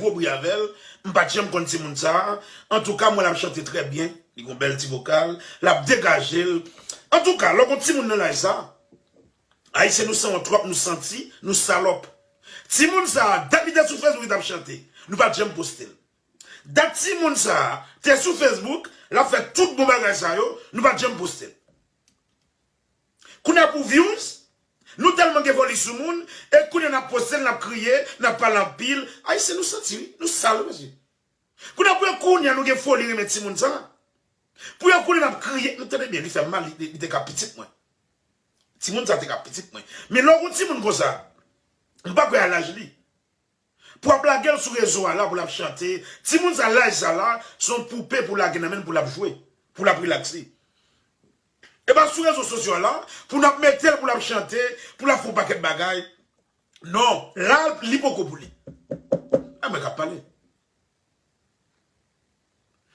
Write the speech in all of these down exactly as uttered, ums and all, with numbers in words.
gwo bri avè l. M pa t janm konn timoun sa a. Antouka, m wè l ap chante trè byen. Li gen yon bèl ti vokal. L ap degaje l. Antouka, lè w gen yon timoun nan laj sa a, Ayisyen, nou sanwont twòp, nou santi, nou salòp. Timoun sa a, dat li te sou Facebook, li t ap chante. Nou pa t janm poste l. Dat timoun sa a te sou Facebook, l ap fè tout bon bagay sa yo, nou pa t janm poste l. Kounye a pou views, nou tèlman gen foli sou moun, e kounye a n ap poste l, n ap kriye, n ap pale anpil. Ayisyen, nou santi wi, nou sal wi, mesye. Kounye a, pou yo kounye a nou gen foli renmen timoun sa. Pou yo kounye a n ap kriye, nou tande byen, li fè m mal, li, li, li te ka pitit mwen. Timoun sa te ka pitit mwen. Men lè w gen yon timoun konsa, m pa kwè a laj li. Pou w ap lage l sou rezo a la, pou l ap chante, timoun sa laj sa la, se yon poupe pou w lage nan men l pou l ap jwe, pou l ap rilakse. E pa sou rezo sosyo a la, pou n ap mete l pou l ap chante, pou l ap fè yon pakèt bagay. Non, la, li poko pou li. A mwen k ap pale.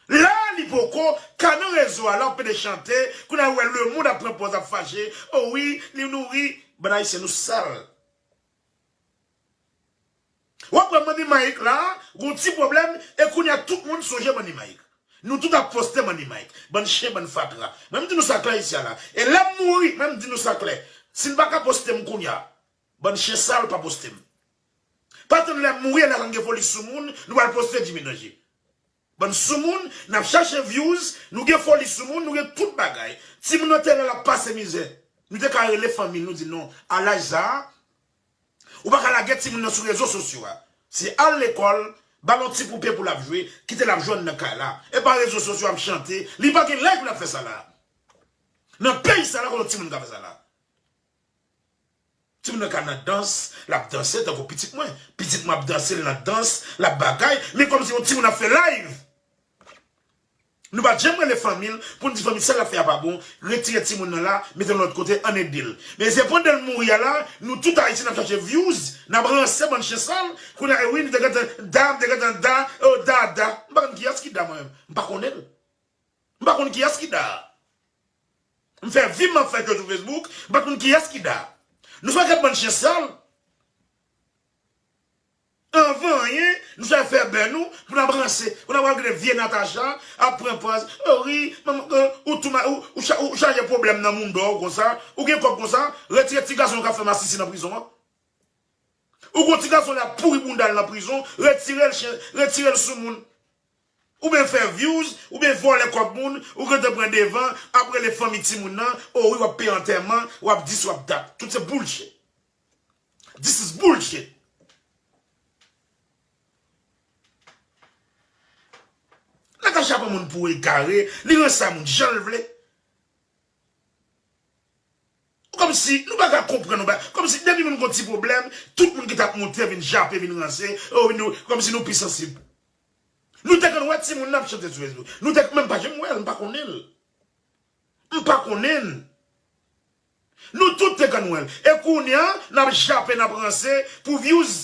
La, li poko, ka nan rezo a, la, w ap pede chante, kounye a, w wè lemonn ap pran pòz, ap fache. O wi, li nouri, bann Ayisyen, nou sal. W ap wè Manny Mike la, gon ti pwoblèm, e kounye a tout moun sonje Manny Mike. Nou tout ap poste Manny Mike. Bann chen, bann fatra. Mwen m di nou sa klè isi a la. E lè m mouri, mwen m di nou sa klè. Si n pa ka poste m kounye a, bann chen sal pa poste m. Pa tann lè m mouri, lè n gen foli sou moun, nou pral poste Jimmy Danger. Bann soumoun, n ap chache views, nou gen foli sou moun, nou gen tout bagay. Timoun nan te la, l ap pase mizè. Nou te ka rele fanmi l, nou di non, a laj sa a, ou pa ka lage timoun nan sou rezo sosyo a. Se al lekòl, ba l yon ti poupe pou l ap jwe, kite l ap jwe anndan kay la. E pa rezo sosyo ap chante, li pa gen laj pou l ap fè sa la. Nan peyi sa la, kote timoun ka fè sa la. Timoun nan ka nan dans, l ap danse tankou pitit mwen. Pitit mwen ap danse, l nan dans, l ap bagay. Men kòmsi yon timoun ap fè live. Nou pa t janm rele fanmi l pou n di fanmi l sa l ap fè a pa bon, retire timoun nan la, mete l yon lòt kote, ann ede l. Men se pandan l mouri a la, nou tout Ayisyen n ap chache views, n ap ranse bann chen sal, kounye a, e wi, nou te gentan da, m te gentan da, e w da, da. M pa konn kiyès ki da mwen menm. M pa konnen l. M pa konn kiyès ki da. M fè vi m ap fè ke sou Facebook, m pa t konn kiyès ki da. Nou se yon pakèt bann chen sal. Anvan anyen, nou sa fè bè nou, pou n ap ranse, pou n ap al gade vye Natacha, ap pran pòz, o wi, manman, ou tou ma-, ou, ou cha-, ou chaje pwoblèm nan moun dò w konsa, ou gen kòb konsa, retire ti gason w k ap fè masisi nan prizon an. Ou gon ti gason la pouri bounda l nan prizon, retire l chen, retire l sou moun. Oubyen fè views, oubyen vòlè kòb moun, ou gentan pran devan, ap rele fanmi timoun nan, o wi w ap peye antèman, w ap dis, w ap dat. Tout se bullshit. This is bullshit. Natacha pran moun pou egare, li ranse a moun jan l vle. Kòmsi nou pa ka konprann, nou pa, kòmsi depi moun gon ti pwoblèm, tout moun ki t ap monte vin jape, vin ranse, o, nou, kòmsi nou pi sansib. Nou te konn wè timoun nan ap chante sou Facebook. Nou te, men m pa janm wè l, m pa konnen l. M pa konnen l. Nou tout te konn wè l. E kounye a, n ap jape, n ap ranse pou views.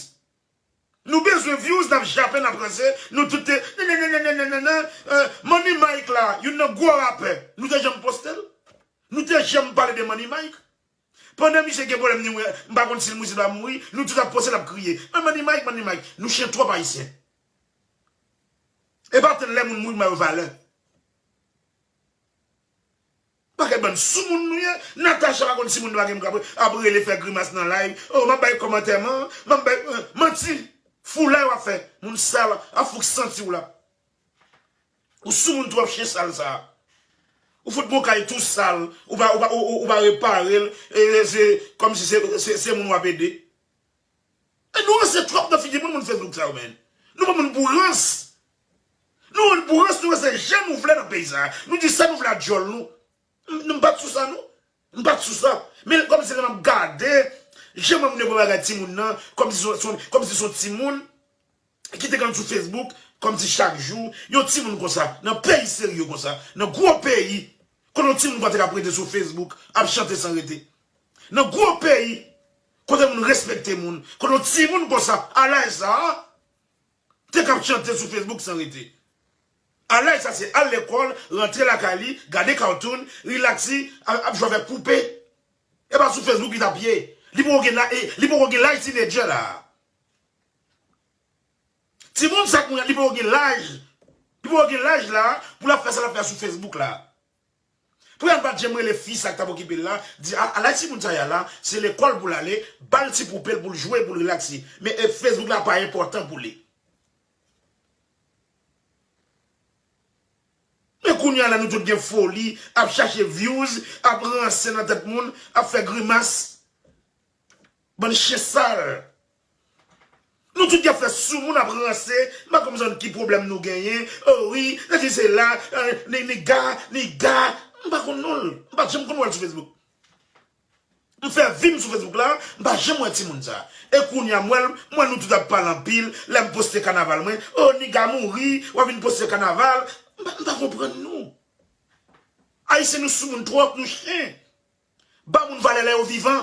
Nou bezwen views, n ap jape, n ap ranse, nou tout te, nananananananana, eh, Manny Mike la, youn nan gwo rapè, nou te janm poste l? Nou te janm pale de Manny Mike? Pandan misye gen pwoblèm, ni wè, m pa konn si l mouri, si l pa mouri, nou tout ap poste, n ap kriye. Men Manny Mike, Manny Mike, nou chen twòp Ayisyen. E pa tann lè moun mouri, m ba yo valè. Pakèt bann soumoun nou ye. Natacha pa konn si moun pa gen moun k ap, ap rele fè grimas nan live. O, m ap bay kòmantè man, m ap bay, eh, manti. Foulay w ap fè. Moun sal, ap fouk santi w la. Ou soumoun twòp chen sal sa. Ou fout gon kay tou sal, ou pa, ou pa, ou, ou, ou pa repare l, e se kòmsi se, se, se moun w ap ede. E nou ranse twòp nan figi moun, moun Facebook sa yo, men. Nou pran moun pou rans. Nou rann pou rans, nou ranse jan nou vle nan peyi sa. Nou di sa nou vle a djòl nou. M, m pa t sou sa, non. M pa t sou sa. Men kòmsi lè m ap gade, jan moun yo pran bagay timoun nan, kòmsi se, se, kòmsi se yon timoun ki te konn sou Facebook, kòmsi chak jou, yon timoun konsa, nan peyi serye konsa, nan gwo peyi, kote yon timoun konsa te ka prete sou Facebook, ap chante san rete. Nan gwo peyi, kote moun respekte moun, kote yon timoun konsa, a laj sa a, te k ap chante sou Facebook san rete. A laj sa se al lekòl, rantre lakay li, gade cartoon, rilakse, ap, ap jwe avèk poupe. E pa sou Facebook li t ap ye. Li poko gen la, e, li poko gen laj teenager la. Timoun sa k mouri a, li poko gen laj. Li poko gen laj la pou l ap fè sa l ap fè sou Facebook la. Pou l pa t janm rele fi sa k t ap okipe l la, di, "A, ala timoun sa y a la, se lekòl pou l ale, ba l ti poupe l pou l jwe, pou l relakse." Men, e, Facebook la pa enpòtan pou li. Men kounye a la, nou tout gen foli, ap chache views, ap ranse nan tèt moun, ap fè grimas. Bann chen sal. Nou tout gen fè sou moun ap ranse. M pa konn zòn ki pwoblèm nou genyen. O wi, sesi sela, eh, ni, niga, niga. M pa konn non l. M pa janm konn wè l sou Facebook. M fè vi m sou Facebook la, m pa janm wè timoun sa. E kounye a m wè l, m wè nou tout ap pale anpil, lè m poste kanaval mwen. O, niga mouri, w ap vin poste kanaval. M pa, m pa konprann nou. Ayisyen nou sou moun twòp, nou chen. Ba moun valè lè yo vivan.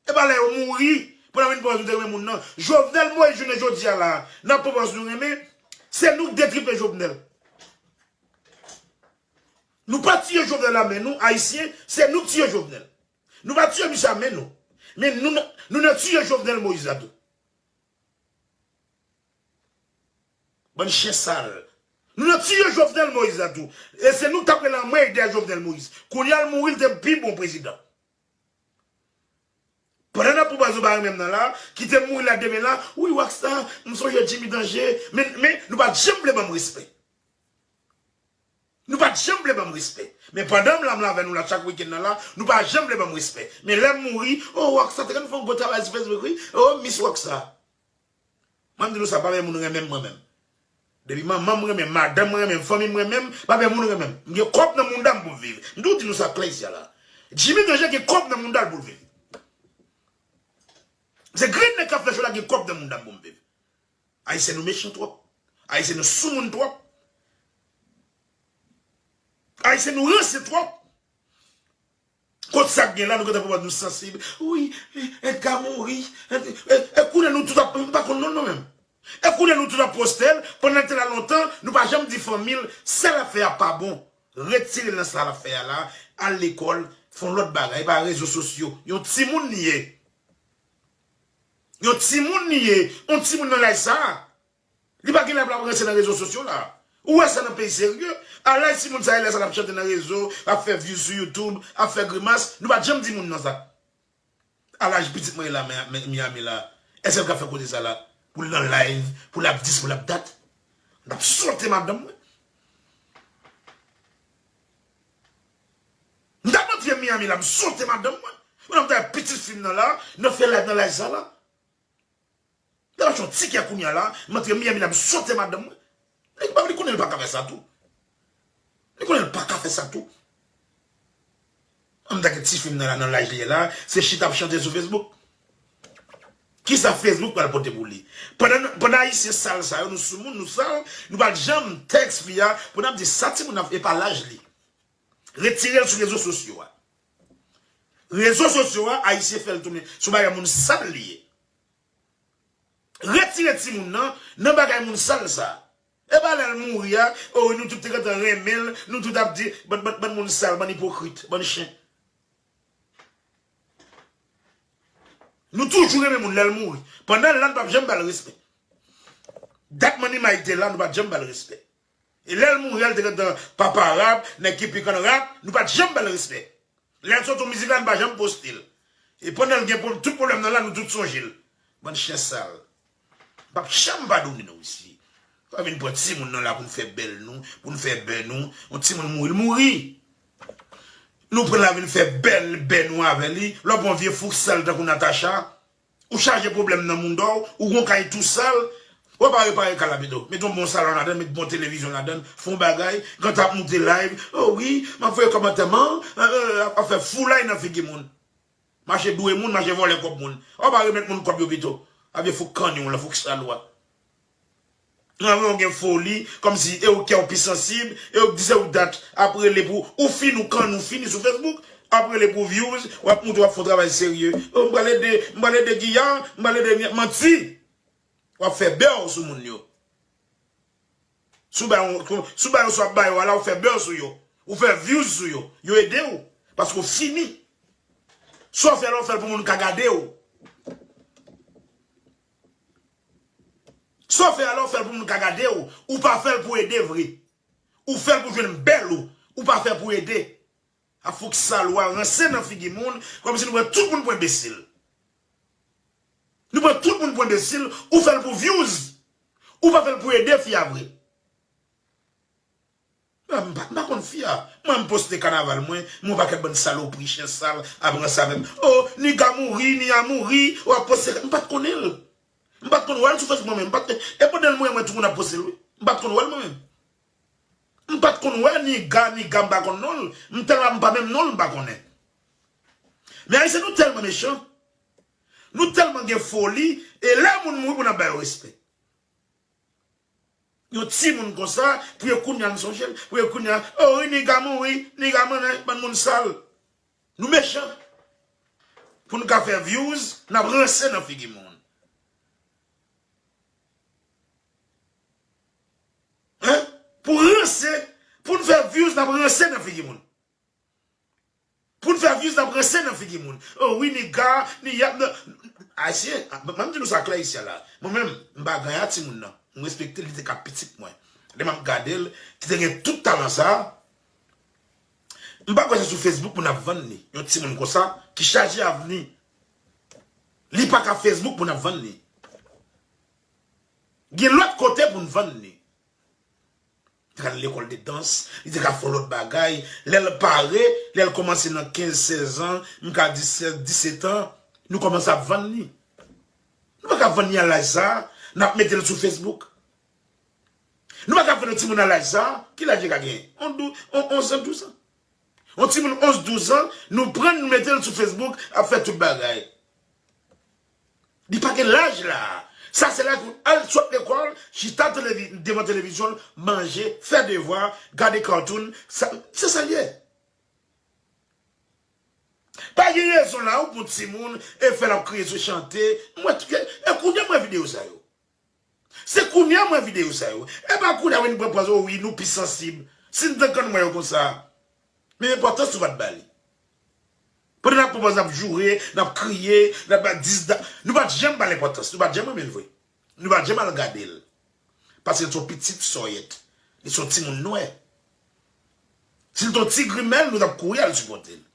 E pa lè yo mouri, pou n ap vin pran nou te renmen moun nan. Jovenel Moïse jounen jodi a la, n ap pran nou renmen, se nou k detripe Jovenel. Nou pa tiye Jovenel a men nou, Ayisyen, se nou k tiye Jovenel. Nou pa tiye misye a men nou. Men nou, nou nan tiye Jovenel Moïse la tou. Bann chen sal. Nou nan tiye Jovenel Moïse la tou. E se nou k t ap rele anmwey dèyè Jovenel Moïse. Kounye a l mouri, l te pi bon prezidan. Pandan n ap pran pòz nou pa renmen m nan la, kite m mouri la demen la, wi Rockstar, m sonje Jimmy Danger, men, men nou pa t janm vle ban m respè. Nou pa t janm vle ban m respè. Men pandan m la, m la avè nou la chak wikenn nan la, nou pa janm vle ban m respè. Men lè m mouri, o Rockstar, te konn fè yon gwo travay sou Facebook, wi. O Miss Rockstar. Mwen, m di nou sa, pa gen moun renmen m mwen menm. Depi manman m renmen m, madanm mwen renmen m, fanmi m renmen m, pa gen moun renmen m. M gen kòb nan mounda m pou m viv. M toujou di nou sa klè isi a la. Jimmy Danger gen kòb nan mounda l pou l viv. Se grenn nèg k ap fè cho la gen kòb nan mounda m pou m viv. Ayisyen nou mechan twòp. Ayisyen nou soumoun twòp. Ayisyen nou ranse twòp. Kot sa k gen la, nou gentan pran nou sansib. Wi, e, Edgar mouri. E, e, e kounye a nou tout ap, m pa konn non l non menm. E kounye a nou tout ap poste l, pandan l te la lontan, nou pa janm di fanmi l, sa l ap fè a pa bon. Retire l nan sa l ap fè a la, al lekòl, fè yon lòt bagay, e pa rezo sosyo. Yon timoun li ye. Yon timoun li ye, yon timoun nan laj sa a. Li pa gen lè pou l ap ranse nan rezo sosyo la. Ou wè sa nan peyi serye? Ala timoun sa yo lè sa l ap chante nan rezo, ap fè views sou YouTube, ap fè grimas, nou pa t janm di moun nan sa. A laj pitit mwen la, men, men, Miami la, èske l ka fè koze sa la? Pou l nan live, pou l ap dis, pou l ap dat? M t ap sote madanm mwen. M t ap antre Miami la, m sote madanm mwen. Pandan m t ap pitit fi m nan la, nan fè live nan laj sa la. Lè m ap yon tikè kounye a la, m antre Miami la, m sote madanm mwen. Nèg pa, li konnen l pa ka fè sa tou. Li konnen l pa ka fè sa tou. An m ta gen ti fi m nan la, nan laj li ye la, se chita ap chante sou Facebook. Kisa Facebook pral pote pou li? Pandan, pandan ayisyen sal sa yo, nou soumoun, nou sal, nou pa t janm tèks fi a, pou n ap di sa timoun nan, e pa laj li. Retire l sou rezo sosyo a. Rezo sosyo a, ayisyen fè l tounen sou bagay moun sal li ye. Retire timoun nan, nan bagay moun sal sa. E pa lè l mouri a, o, nou tout te gentan renmen l, nou tout ap di, bann, bann, bann moun sal, bann ipokrit, bann chen. Nou toujou renmen moun lè l mouri. Pandan l la, nou p ap janm ba l respè. Dat Manny Mike te la, nou pa t janm ba l respè. E lè l mouri a, l te gentan papa rap, nèg ki pi konn rap, nou pa t janm ba l respè. Lè l sot yon mizik la, nou pa janm poste l. E pandan l gen pwob-, tout pwoblèm nan la, nou tout sonje l. Bann chen sal. M p ap janm padone nou isi. Pa vin pran timoun nan la pou n fè bèl nou, pou n fè bè nou. Yon timoun mouri, l mouri. Nou pran l la vin fè bèl bè nou avè li. Lè w pran vye fouk sal tankou Natacha, ou chaje pwoblèm nan mouda w, ou gon kay tou sal, w ap al repare kay la pito. Met yon bon salon ladan, met bon televizyon ladan, fè yon bagay, gentan ap moute live. O wi, m ap voye kòmantè man, euh, euh, ap fè foulay nan figi moun. Mache dwe moun, mache vòlè kòb moun. W ap al remèt moun kòb yo pito. A vye fouk kanyon w lan, fouk sal w a. Nan men w gen foli, kòmsi e ou kè w pi sansib, e ou di se ou dat ap rele pou ou fini, ou kann ou fini sou Facebook, ap rele pou views, w ap montre w ap fè yon travay serye. O, m pral ede, m pral ede Guillard, m pral ede Nièt, manti. W ap fè bè w sou moun yo. Si w bay yon, si w bay yon, si w ap bay yo a la, ou fè bè w sou yo. Ou fè views sou yo. Yo ede w. Paske w fini. Sa w fè la, w fè l pou moun ka gade w. Sa w fè a la, w fè l pou moun ka gade w. Ou pa fè l pou ede vre. Ou fè l pou jwenn bèl ou. Ou pa fè pou ede. A fouk sal ou a ranse nan figi moun, kòmsi nou pran tout moun pou enbesil. Nou pran tout moun pou enbesil, ou fè l pou views. Ou pa fè l pou ede fi a vre. Ah, m pa, m pa konn fi a. Mwen, m poste kanaval mwen, m wè yon pakèt bann salopri, chen sal, ap ranse avè m. Oh, Niga mouri, Nia mouri, w ap poste. M pa t konnen l. M pa t konn wè l sou Facebook mwen menm. M pa t, e pandan l mouri, mwen tou moun ap poste l, wi. M pa t konn wè l mwen menm. M pa t konn wè Niga, Niga, m pa konn non l. M tèlman m pa menm non l, m pa konnen. Men Ayisyen, nou tèlman mechan. Nou tèlman gen foli, e lè moun mouri, pou n ap ba yo respè. Yon timoun konsa, pou yo kounye a n sonje l, pou yo kounye a, oh wi, Niga mouri, Niga mannen, bann moun sal. Nou mechan. Pou n ka fè views, n ap ranse nan figi moun. Hein? Pou ranse, pou n fè views, n ap ranse nan figi moun. Pou n fè views, n ap ranse nan figi moun. Oh wi, Niga, Nia, nan, Ayisyen, m, m di nou sa klè isi a la. Mwen menm, m pa ganyan a timoun nan. M respekte l, li te ka pitit mwen. Lè m ap gade l, ki te gen tout talan sa a, m pa kwè se sou Facebook pou n ap vann li. Yon timoun konsa, ki chaje avni. Li pa ka Facebook pou n ap vann li. Gen lòt kote pou n vann li. Li te ka nan lekòl de dans, li te ka fè yon lòt bagay. Lè l pare, lè l kòmanse nan kenz, sèz an, m ka di sèz, disèt an, nou kòmanse ap vann li. Nou pa ka vann li a laj sa a, n ap mete l sou Facebook. Nou pa ka vann yon timoun a laj sa a, ki laj li ka genyen? On dou-, on onz an, douz an. Yon timoun onz, douz an, nou pran l, nou mete l sou Facebook, ap fè tout bagay. Li pa gen laj la. Sa se lè pou al sot lekòl, chita televi-, devan televizyon, manje, fè devwa, gade cartoon, sa, se sa l ye. Pa gen rezon la ou pou timoun e fè l ap kriye sou chante. Mwen, e kounye a mwen videyo sa yo. Se kounye a mwen videyo sa yo. E pa kounye a wi n pran pòz, o wi, nou pi sansib. Si n te konn wè yo konsa. Men enpòtans nou pa t ba li. Pandan n ap pran pòz, n ap joure, n ap kriye, n ap ba dis da-, nou pa t janm ba l enpòtans, nou pa t janm renmen l vre. Nou pa t janm al gade l. Paske l se yon pitit sòyèt. Li se yon timoun nwè. Si l te yon ti grimèl, nou t ap kouri al sipòte l.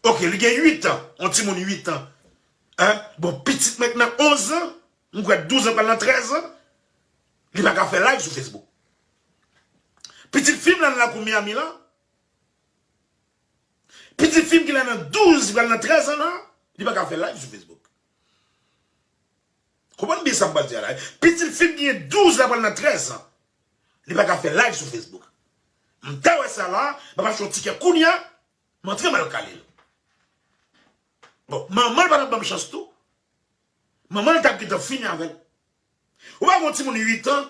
Oke, li gen uit an, yon timoun uit an. Hein? Bon, pitit mwen k nan onz an, m kwè douz an pral nan trèz an, li pa ka fè live sou Facebook. Pitit fi m nan lakou Miami lan, pitit fi m ki la nan douz, li pral nan trèz an lan, li pa ka fè live sou Facebook. Konprann byen sa m pral di a la. Pitit fi m ki gen douz la pral nan trèz an, li pa ka fè live sou Facebook. M ta wè sa la, m ap achte yon tikè kounye a, m antre m al kale l. Bon, manman l pa t ap ban m chans tou. Manman l t ap gentan fini avè l. Ou pa gen yon timoun uit an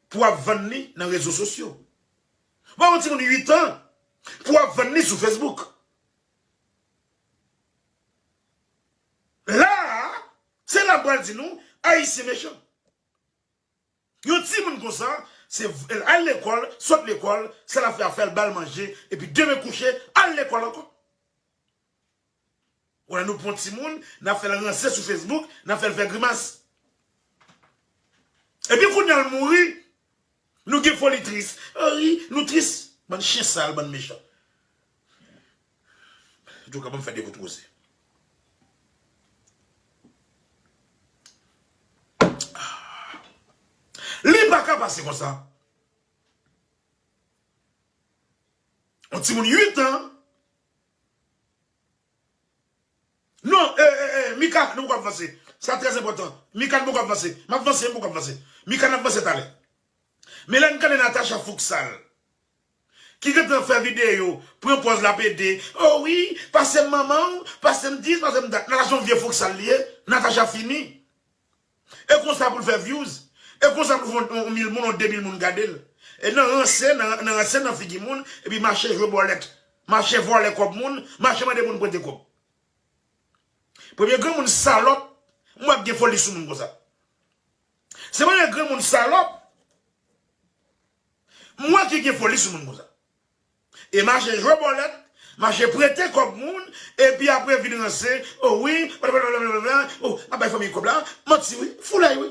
pou w ap vann li nan rezo sosyo. Ou pa gen yon timoun uit an pou w ap vann li sou Facebook. La a, se la m pral di nou, Ayisyen mechan. Yon timoun konsa, se v-, al lekòl, sot lekòl, sa l ap fè a fè l, ba l manje, epi demen kouche, al lekòl ankò. Ou wè nou pran timoun, n ap fè l ranse sou Facebook, n ap fè l fè grimas. Epi kounye a l mouri, nou gen foli tris. Anri, nou tris. Bann chen sal, bann mechan. Djouka ban m fè de kout koze. Li pa ka pase konsa. Yon timoun uit an. Non, e, e, e, Mika, nou poko ap vanse. Sa trè enpòtan. Mika, nou poko ap vanse. M ap vanse, m poko ap vanse. Mika, n ap vanse talè. Men lè n gade Natacha Fouksal, ki gentan fè videyo, pran pòz l ap ede. O wi, pase m manman w, pase m dis, pase m dat. Natacha yon vye Fouksal li ye. Natacha fini. E konsa pou l fè views. E konsa pou l fè yon, yon mil moun, yon de mil moun gade l. E nan ranse, nan, nan ranse nan figi moun, epi mache jwe bòlèt. Mache vòlè kòb moun, mache mande moun prete kòb. Premye granmoun salòp m wè k gen foli sou moun konsa. Se premye granmoun salòp m wè ki gen foli sou moun konsa. E mache jwe bòlèt, mache prete kòb moun, epi apre vin ranse, o wi, blablabla, o, m ap bay fanmi kòb la, manti wi, foulay wi.